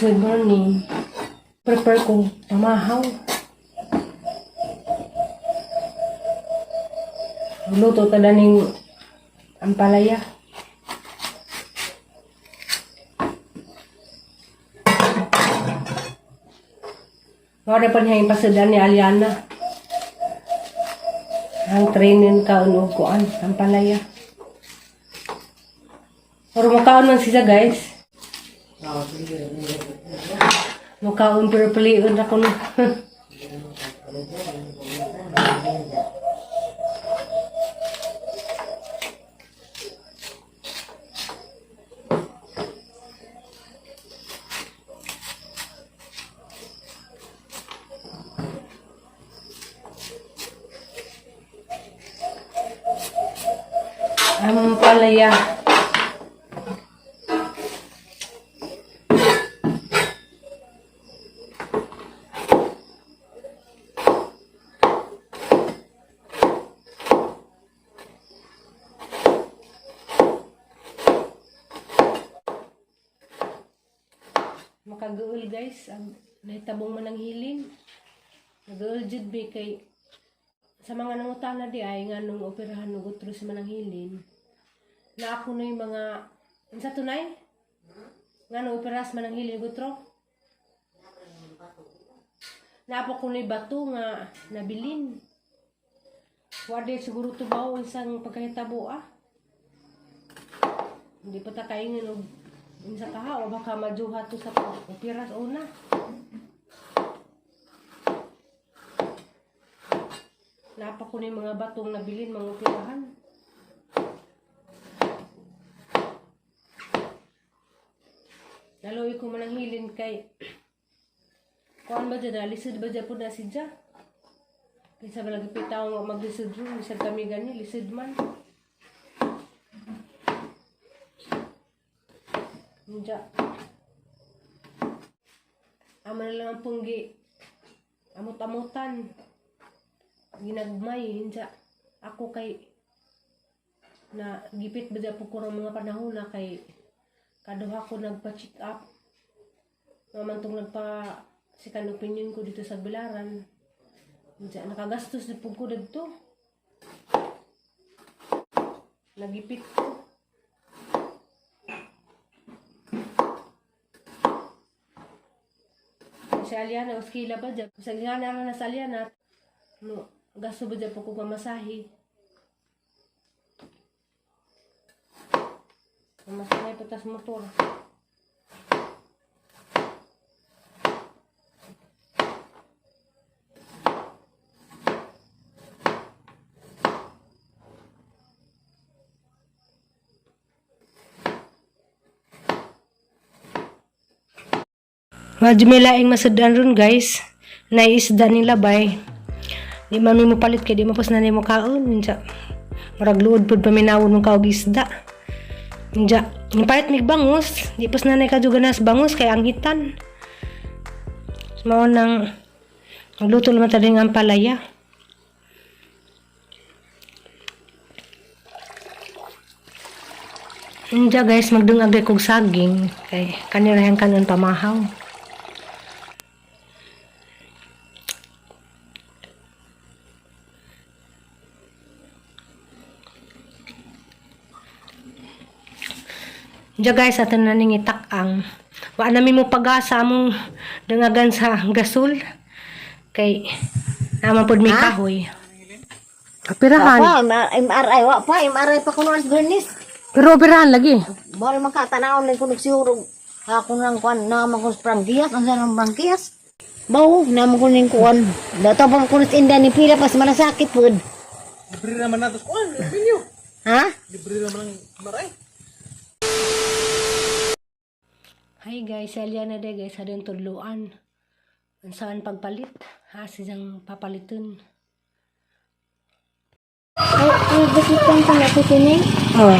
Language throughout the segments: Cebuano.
Good morning. Prepare ko pamahaw. Luto ta ning ampalaya. Mao pa niya yung pasadan ni Aliana. Ang training kaon og kuan, ampalaya. Pero makaon man siya, guys. Mukhaon pero palion ako na. Ang palaya. Makagaul, guys, ang nahitabong man ang hiling. Nagaul jud bi kay sa mga nangutana di ay nga nung operahan og utro sa manang hilin. Na ako na yung mga unsa tunay? Nga nung operas manang hilin og utro. Naapo ko na bato nga nabilin. Wade siguro tubaw isang pagkahitabo ah. Hindi pa ta kaingin og unsa kaha o baka majuha to sa operas una. Napa ko na yung mga batong nabilin, mga operahan. Laloy ko man ang hilin kay kuan ba dyan, lisod ba dyan po na si Dya? Kinsa ba lagi pitaw nga maglisod ron, lisod kami gani, lisod man. Dya. Amo na lang ang punggi. Amot-amutan. Ginagmay, hinsa. Ako kay na gipit ba dyan po ko ng mga panahon na kay kaduha ko nagpa-check up. Nga man tong nagpa second opinion ko dito sa Bilaran. Diyan, nakagastos na po ko dito. Nagipit ko. Si Aliana, uskila pa dyan. Sa gana na sa Aliana, no, gasto ba dyan po ko mamasahe. Mamasahe pa tas motor. Medyo may laing masudan ron, guys. Naiisda nila bay. Di mami mo palit kay di mo pas nanay mo kaon. Unsa. Murag luod pud paminawon mong kaog isda. Unsa. Yung palit mig bangus, di pas nanay ka ganas bangus kay anghitan. Mao nang nagluto naman ta ang palaya. Unja guys, magdungag kog saging kay kanirahan kanon pamahaw. Diya guys, ato na ning itak-ang. Wa na mi mo pagasa among dangagan sa gasol. Kay naman pod may kahoy. Operahan. Pa, MRI wa pa, MRI pa kuno ang Bernice. Pero operahan lagi. Bawal man ka tanawon lang kuno siguro. Ako nang kuan na man ko pranggias, ang sanang pranggias. Bawo, naman ko ning kuan. Dato pa ko sa inda ni pila pas malasakit pud. Libre naman nato sa kuan, revenue. Ha? Libre naman ang maray. Hi guys, si Aliana de guys, adong tudloan. Ang saan pagpalit? Ha, siyang papaliton. Ay, ay, basikan pa na kini. Oh.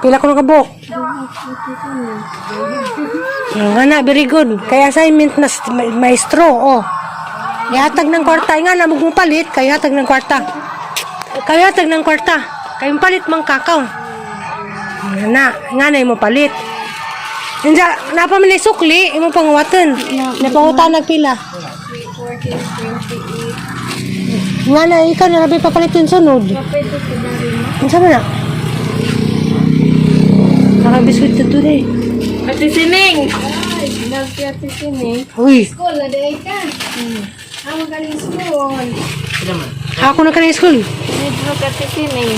Pila ko nakabuok? Nga na, very good. Kaya assignment na maestro, oh. Ihatag ng kwarta. Nga na, mo palit, kaya hatag ng kwarta. Kaya hatag ng kwarta. Kay palit mang kakaw. Na, nga na imo palit. Inja, napa man ni sukli, imo panguwaton. Napangutan nagpila. Nga na, ikaw na rabi papalit yung sunod. Unsa man na? Parang biskuit na to eh. Ate Sining! Love you, Ate Sining. Uy, School na dahil ka. Ang galing school. ako na ka na school. Medyo ka, Ate Sining.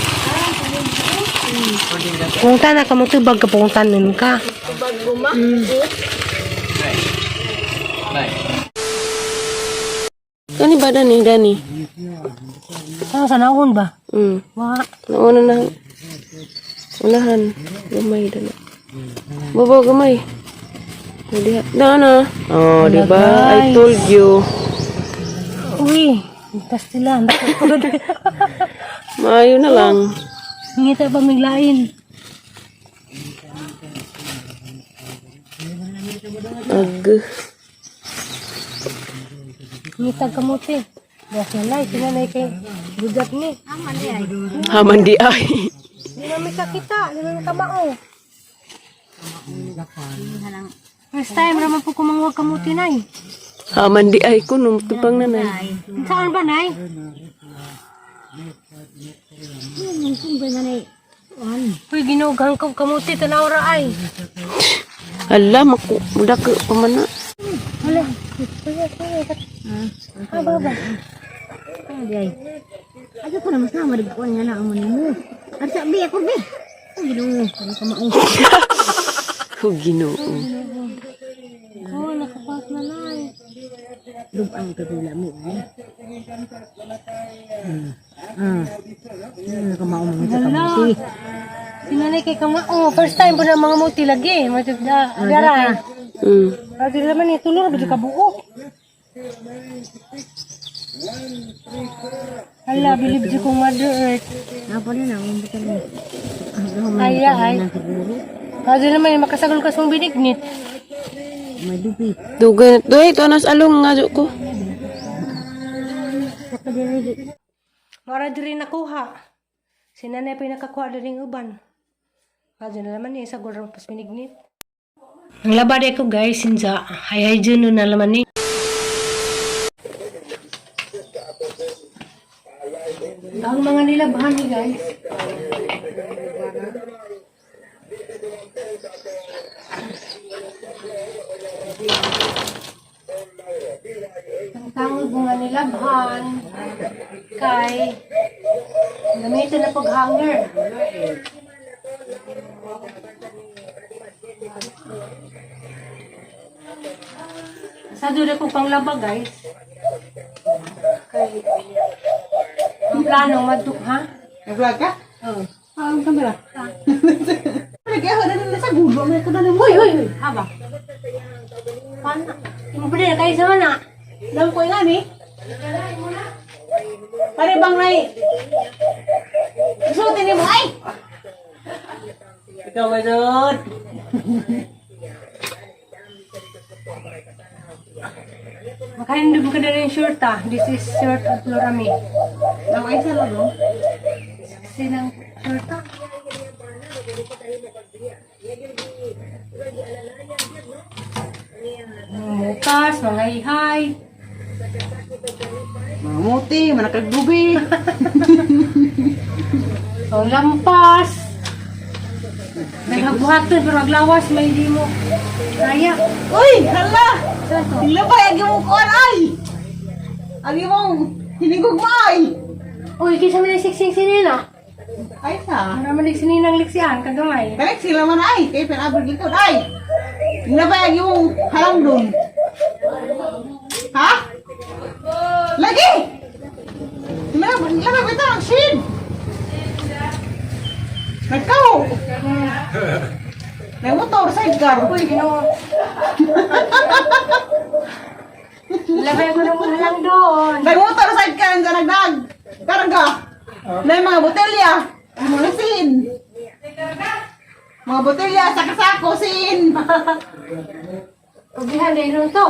Kung na ka mo tubag ka, pungtan nun ka. Tubag guma. Kani ba Dani? Dani? Ano sa naon ba? Wa. Nauna na. Unahan. Gamay dana. Bobo gamay. Diha. Na na. Oh, di ba? I told you. Uy, pastila. Maayo na lang. Ngita pa miglain. Ag. Ngita kamuti. Gas na lai, sinanay kay bugat ni. Haman di ay. Di namin kakita, di namin kamao. First time raman po kumangwag kamuti nay. Haman di ay ko nung tupang nanay. Saan ba nay? Uy, ginugang ko kamuti tanaw ra ay. Hala, maku muda ka pa man na. Wala. Kuya, kuya. Ah, baba. Ay, Ato ko na mas na marigkuan nga na amo nimo. Arsa bi ako bi. Ang Ginoo, ano ka mao. Oh, Ginoo. Oh, nakapas na nay. Lubang ka dula mo. Eh. Ah. Ano ka mao mo sa kamusi. Sinanay kay kamao. First time po na mga muti lagi. Matugda. Garay. Pwede naman eh, tulor, bado ka buo. Hala, bilib di kong Mother Earth. Apo na na mo bitan mo. Ay, ay. Pwede naman eh, makasagol ka sa binignit. May dupi. Dugay na. Duhay, ito nas along nga ko. Mara diri nakuha. Si nanay pa yung nakakuha diri uban. Pwede na naman eh, sagol ra pas binignit. Ang labad ko guys, sinja. Hay hay dyan na naman eh. Ang mga nilabhan ni guys. Ang tangod mga nilabhan kay gamitin na pag-hanger. Sa dure ko pang laba guys. Kay ang plano maduk ha? Nag-vlog ka? Oo. Ah, ang camera. Nag-eho na nila sa gulo. May ko na nimo. Uy, uy, uy, haba. Paano? Imo pa din kay sa mana. Dam ko nga ni. Pare bang nay? Isuotin nimo ay. Ikaw ba doon? Makaindog ka na rin shirt ah. This is shirt of Lorame. Dam ay sa lolo. Sinang shirt ah. Mga Mukas, mga ihay. Mamuti, manakagbubi. Ang lampas. May habuhaton pero aglawas may di mo. Kaya. Uy, hala. Saan to? Hilabay ang imong kuan ay. Ang imong hinigog mo ay. Uy, kisa man siksing sinina. Ay sa. Ano man sininang liksian kagamay. Balik sila man ay, kay pinabrig likod ay. Hilabay ang imong halang dun. Ha? Lagi! Hilabay, hilabay bitaw ang shin. Nagkaw. Nagmotor sidecar. Uy, Ginoo. Labay ko ng halang doon. Nagmotor sidecar ang nagdag. Karga. Na mga botelya. Mga sin. Mga botelya sa kasako sin. Ugihan na yun to.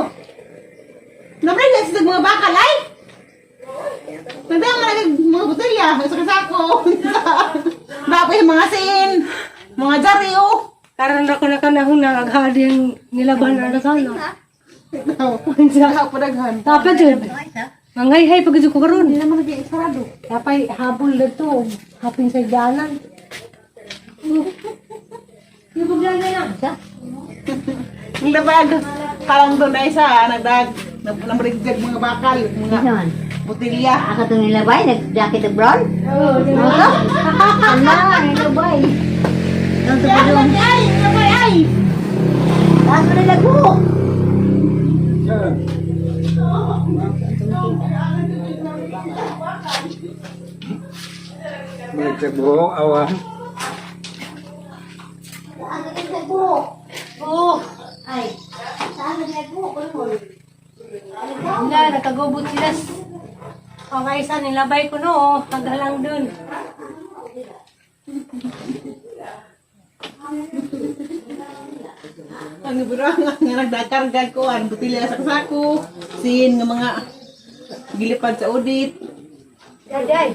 Nabrigay sa mga bakal ay. Nagdama na mga botelya sa kasako. Bago yung mga sin. Mga jari oh. Karon ra ko na kanahon na aghadi ang nilaban na nakana. Sa padaghan. Dapat jud. Mangayhay pag jud ko karon. Hindi naman nag-iisarado. Napay habol dito, hapin sa dalan. Yung bigla na lang. Ang labag. Parang doon ay sa nagdag. Namrigdag mga bakal. Mga Ano? botilya. Ako itong nilabay, nag-jacket of brown. Oo, di ba? Ano? Nilabay. Ang Ay, ay, ay, ay. Taas mo nilagbo. Balik sa buhok, awa. Saan ka nilagbo? Oo. Ay, saan ka nilagbo? Kuno. Wala, nakagubot sila. Okay, isa nilabay ko no, oh. Paghalang dun. Ang ibro nga nagdakarga ko ang botilya sa sako. Sin nga mga gilipad sa audit. Daday.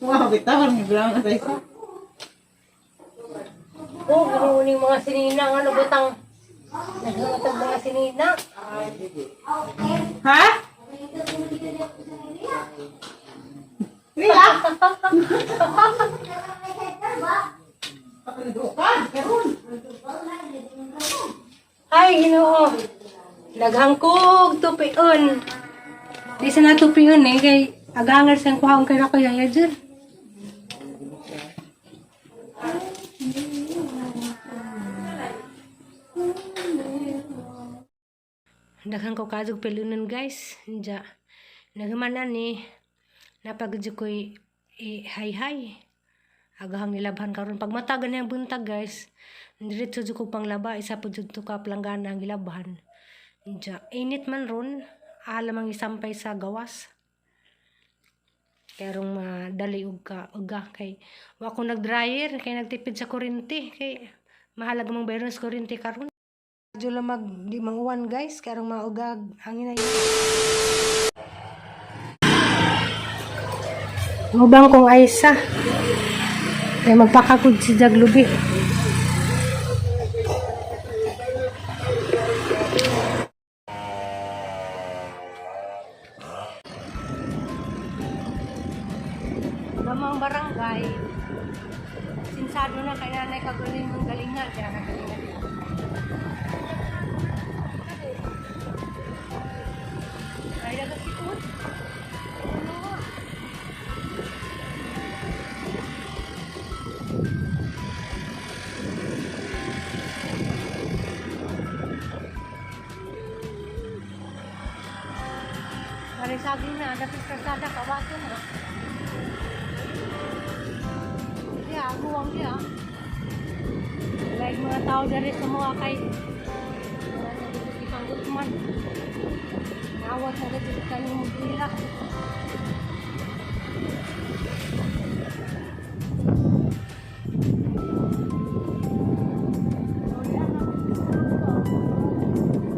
Wow, bitaw ang ibro nga sa isa. Oh, ginuuning mga sinina nga nabutang. Naghangatag mga sinina. Ha? Nila? Ay, Ginoo. Daghang kog tupion. Di sa natupion eh, kay agangar sa kuhaon kay na kuya dyan. Daghang ko kadug pilunan guys. Diya. Nagmanan ni napagdyo ko'y hay-hay. Agahang nilabhan karon pag mata gani ang buntag guys. Diretso jud ko panglaba isa pud jud to ka planggana ang gilabhan. Diya, init man ron, alam ang isampay sa gawas. Kay rong madali og ka uga kay wa ko nag-dryer kay nagtipid sa kuryente kay mahalaga mang bayaran sa kuryente karon. Medyo lamag di manguwan guys kay rong maugag hangin ay. Ubang kong Aisa. Kay magpakakod si Jaglubi. Damang barangay. Sinsado na kay nanay kagaling mong galingan. Kaya kagalingan. Ay, nagasikot. Ano? Pare saging na, dapit kalsada, kawato na. Diya, guwang diya. Like mga tao dari sa mga kay mga nagiging gutman. Nawat na dito sa kanyang magila.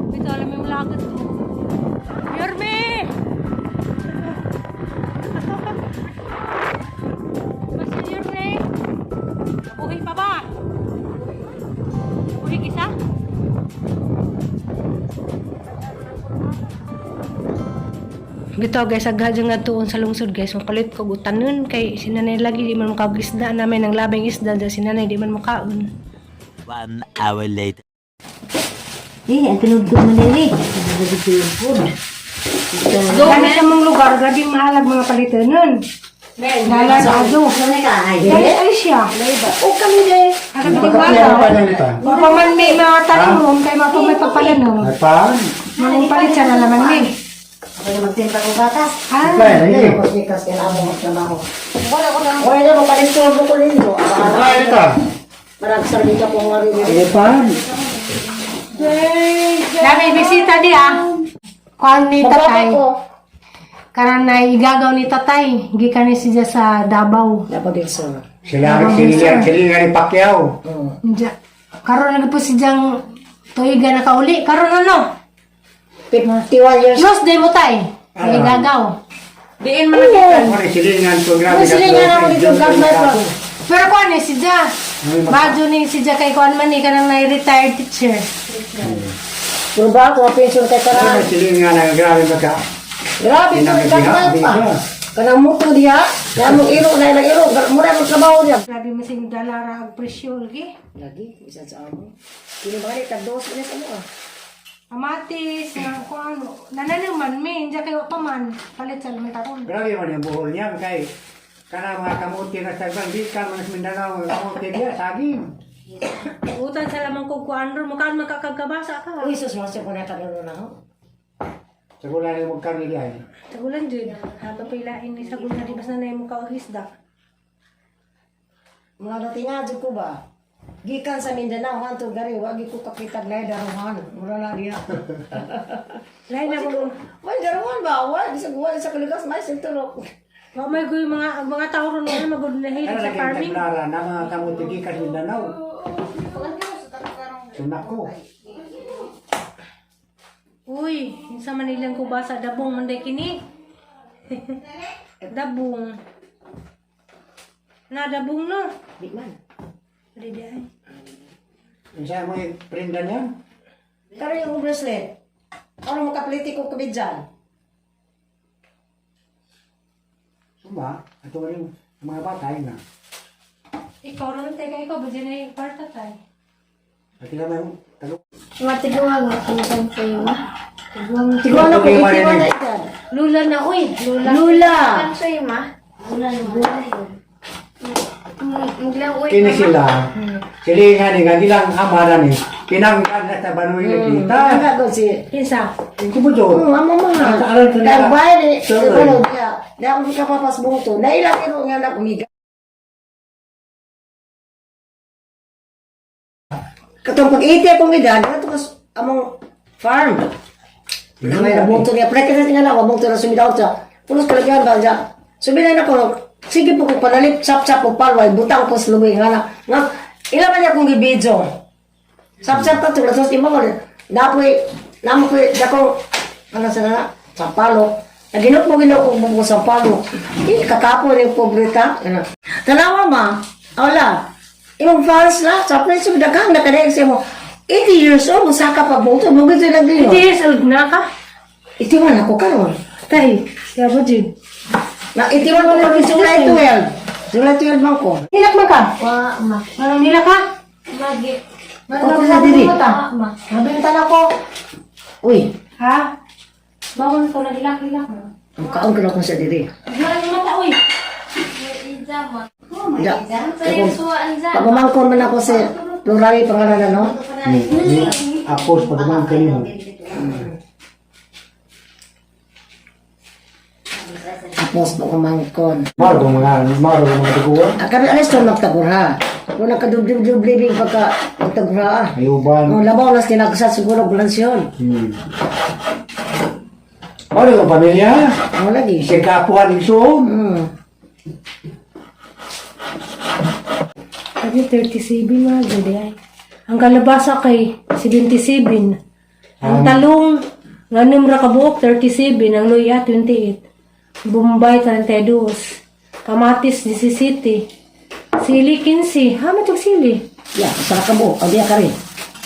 Ito, alam mo yung lagat ko. Yorme! Basta Yorme! Nabuhay pa ba? Nabuhay kisa? Bitaw guys, agad nga tuon sa lungsod guys, mapalit ko gutanon kay sinanay lagi di man makagisda namin ang labing isda dahil sinanay di man makaon. 1 hour later. Eh, ang tinud ko man dili. Dami sa mong lugar, grabe mahalag mga palitanon. Dalag azo. Dali ay siya. O kami de. Alam ko ba? Baka man may mga tanom, kay mapa may papalanom. Ay pa? Mga palit siya na naman may. Ako na magtimpa ko gatas. Ha? Ay, lagi. Kosmikas kaya ako magtrabaho. Wala ko na. Wala na mapalit ko ko ninyo. Ay, ito. Marag sarili ka po nga rin. Ay, pa? Dami bisita di ah. Kuan ni tatay. Karan na igagaw ni tatay. Gikan ni siya sa Davao. Dapat din sir. Sila, sila, sila ni Pacquiao. Diya. Karon na po si Jang tuiga na kauli. Karon ano? 51 years. Close day mo tay. Sa igagaw. Diin man nagikan. Ano silingan ko grabe. Ang silingan ako dito gagmay pa. Pero kuan ni si Ja. Badyo ni si Ja kay kuan man ni kanang na-retired teacher. Pero ba ako pension kay Ano karan. silingan ang grabe maka. Grabe ko gagmay pa. Kanang muto diha, na mong iro na ilang iro, mura mo trabaho diha. Grabe masing dalara ang presyo lagi. Lagi isa sa amo. Kini ba ni tag dos ulit ano ah. Kamatis, nga kuan. Nananuman mi, hindi kayo pa man. Palit sa limang taon. Grabe man yung buhol niya kay kana mga kamuti na sa ibang di ka man sa Mindanao mga kamuti diya saging. Utan sa lamang ko kuan ron, mukhaan makakagkabasa ka. Uy sus mo siya ko na kadalo na ho. Sa gula ni mong karni diya. Sagulan jud. Haba pilain ni sagulan di basta na mo ka og isda. Mga datinga jud ko ba? Gikan sa Mindanao hanto gari wagi ko kakita na daruhan. Mura na diha. Lain na kung Wal daruhan ba? Wal bisag wal sa kaligas may sentro. wa may guy mga ang mga tao ron na magud na hilig Kana sa lagi farming. taglara na mga kamuti gikan sa Mindanao. Sunako. Uy, sa Manilang ko basa dabong man day kini. Dabong. Na dabong no. Di man. Di di ay. Unsa mo yung prinda niya? Karon yung bracelet. Ano makapliti ko kabidjan? Suma, ato rin mga bata na. Ikaw ron teka ikaw ba na yung kwarta tay. At sila may talo. Matiguang ako sa'yo, ma. Tiguan ako itiwan na ikan. Lula na uy, lula. Lula. Sa'yo, ma. Maglangoy Kini sila. Silingan ni ilang ama na ni. Pinanggan na sa banuy na kita. Ang ko si Kinsa? Kubuto. Amo mga. Aral ka na. Karbay ni. Sure. Ano diya. Di ako kapapas bungto. Nailang iro nga na umiga. Katong pag-iti akong edad, ato kas among farm. May nabungto niya. Pre, kasi nga lang, bungto na sumidaw siya. Pulos kalagyan ba siya? Sumidaw na ko, sige po ko panalit, sap-sap o palway, butang ko sa lubi. Nga na, nga, ilan man niya akong gibidyo. Sap-sap ta, tulad sa imo ko. Napoy, namo ko, dako, ano sa na, sampalo. Naginot mo ginoo ko buko sampalo. Eh, kakapo rin pobre ta. Ano. Tanawa ma, wala. Imong fans na, sa preso, daghang nakadaig sa imo. 80 years old, musaka pa bungto, mo gito lang 80 gino. years old na ka? Itiwan ako karon. Tay, yabo jud. Na itiwan ko pag July 12. July 12 man ko. Nilak man ka? Wa, ma. Manang nila ka? Magi. Ako sa diri. Wa, ma. Nabintan ako. Uy, Ha? Bawon ko na hilak-hilak mo. ang kaon ko na ko sa diri. Maraming mata uy. Ya. Sa'yo, suwaan za. Pagumangkon man ako sa Plurali pangalan ano? Apos pagumangka nimo. Apos pagumangkon. Maro mga maro mga duguan. Ah, kami alis to magtagura. Kung nakadubdub-dub living pagka magtagura ah. Ayuban. Ang labaw nas tinagsa siguro glansyon. Maro yung pamilya. Ang lagi. Isang kapuhan yung suon. Sabi 37 mga gudi ay. Ang kalabasa kay 77. Ang talong nganom ra ka buok 37, ang luya 28. Bombay 32. Kamatis 17. Sili 15. Ha matug sili. Ya, sa ka buok, ang diya ka rin.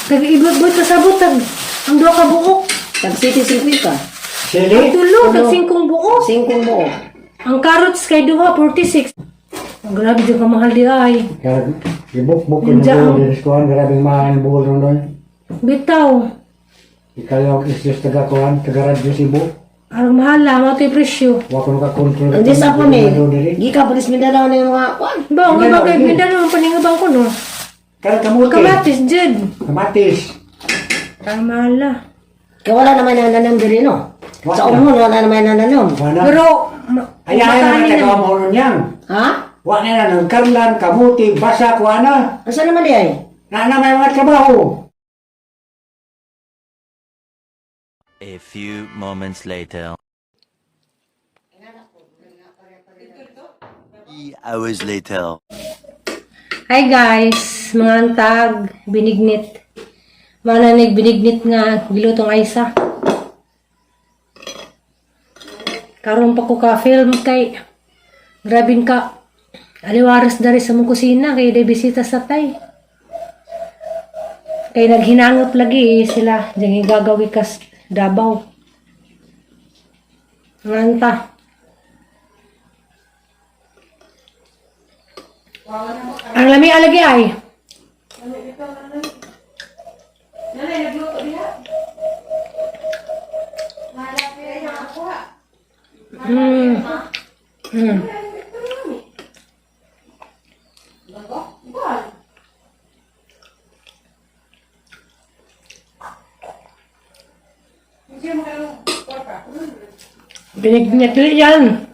Kag ibot-bot sa sabot tag ang duha ka buok. Tag City 50. Ang Sili. tulo tag singkong buok. Singkong buok. Ang carrots kay duha 46. Ang grabe jud ka mahal di ay. Kaya ibuk-buk yung Diyan. buhol din sa kuhan. Grabe mahal yung buhol nun doon. Bitaw. Ikaw is just taga kuhan, taga radyo Cebu. Ang mahal la mo presyo. Wa ko nakakontrol. Ang di sa po ni, gikan pulis Mindanao na yung mga kwan. Ba, ang iba kay Mindanao ang paningabang ko no. Kaya kamuti. Kamatis jud. Kamatis. Ang mahal la. Kaya wala naman nananam diri no. Sa umon wala naman nananam. Wala. Pero Ay, ay, makaani na na. taga mo nun yan. Ha? Wa na na ng karlan, kamuti, basa, kuha na. Asa naman di ay? Na na may mga trabaho. A few moments later. 3 hours later. Hi guys, mga antag, binignit. Mga binignit nga gilutong Aisa. Karon pa ko ka film kay grabing ka aliwaras dari sa mong kusina kay day bisita sa tay. Kay naghinangot lagi eh, sila diyan gagawi kas Davao. Nganta. Ang lami alagi ay. Nanay, nagluto diha. Binignit yan.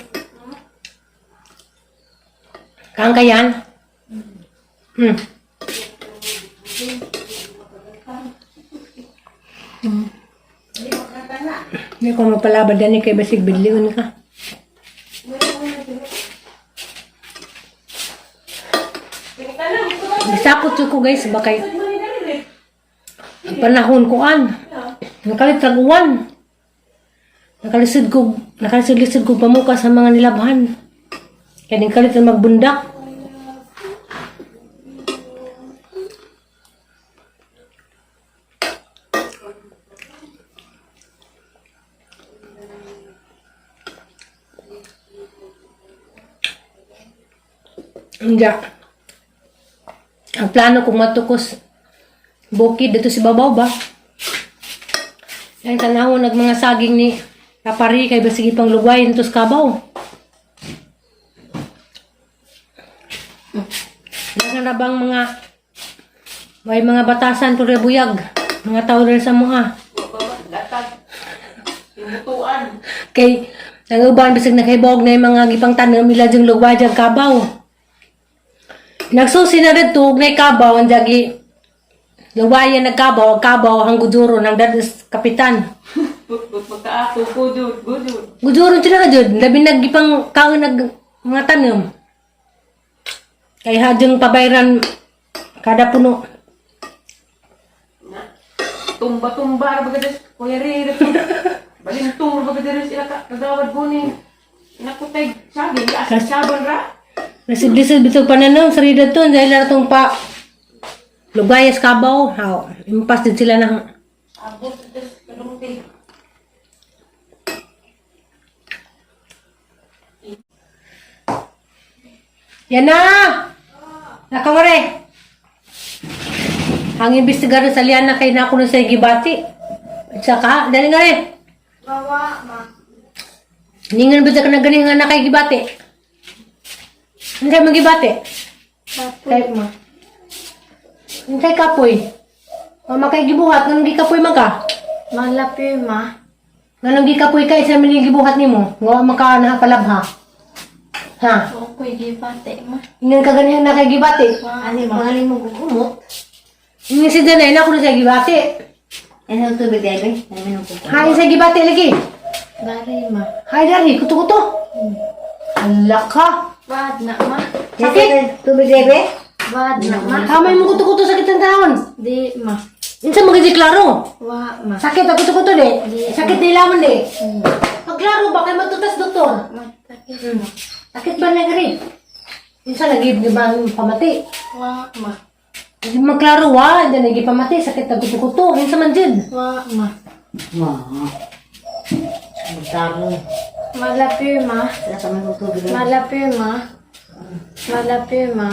Kang kayan? Hindi ko mapalabad yan eh, kay basig bidlion ka. Gisakot ko guys, bakay ang panahon ko an. Nakalit raguan. Nakalisod ko, nakalisod-lisod ko pamuka sa mga nilabhan. Kaya ning kalit na magbundak. Hindi. Ang plano kong matukos bukid dito si Babaw ba? Ang tanawon nag mga saging ni Kapari kay basigi pang lugway nito sa kabaw. Daghan na bang mga may mga batasan to buyag, mga tao diri sa mua. Gatag. Timutuan. Kay ang uban bisag nakahibog na yung mga gipang tanom nila dyang lugway dyang kabaw. Nagsusi na dito og nay kabaw ang jagi luwayan nagkabaw, ang kabaw ang guduro ng dadas kapitan. Put pagkaato gudud gudud. Guduro sila ka jud, labi nagipang kaon nag mga tanom. Kay hadyang pabayran kada puno. Tumba tumba ra bagay des kuya ri. Balintong ra bagay des ila ka kagawad guni. Nakutay saging asa sabon ra. Nasib-lisod bitog pananom sa rida to, dahil na itong pa lugayas kabaw. Haw, impas din sila ng Abot des kalungti. Yan na! Nakawari! Ang imbestigar sa liana kay na ako sa gibati. At saka, dali nga rin. Bawa, ma. Ningan ba ka na ganing nga na kay gibati? Hindi mo gibati? Kapoy, ma. Hindi kapoy. Mama kay gibuhat, nganong gikapoy man ka? Malapi, ma. Nganong gikapoy ka, isa man yung gibuhat nimo. Nga maka nakapalabha. Ha? Okoy, gibate, ma. Ingan ka ganing na kay gibati. Ani, ma. Pangalin mo gugumot. Ingan si Janay na ako na sa gibati. Ano tubig dahil? Ano minum ko? Hain sa gibati lagi. Dari, ma. Hay dari, kuto-kuto. Ala ka. Bad na, ma. Sakit. Tubig dahil? Bad na, ma. Kamay mo kuto-kuto sakit ang taon. Di, ma. Insa magiging klaro? Wa, ma. Sakit ang kuto-kuto de. Sakit na ilaman de. Pag klaro ba kay matutas doktor? Matakit, ma. Sakit ba na gari? Insa lagi di ba ang pamati? Wa, ma. Hindi maklaro wa, hindi lagi pamati sakit ang kuto-kuto. Insa man jud? Wa, ma. Ma. Magtaro. Malapi, ma. Wala ka man tubig. Malapi, ma. Malapi, ma.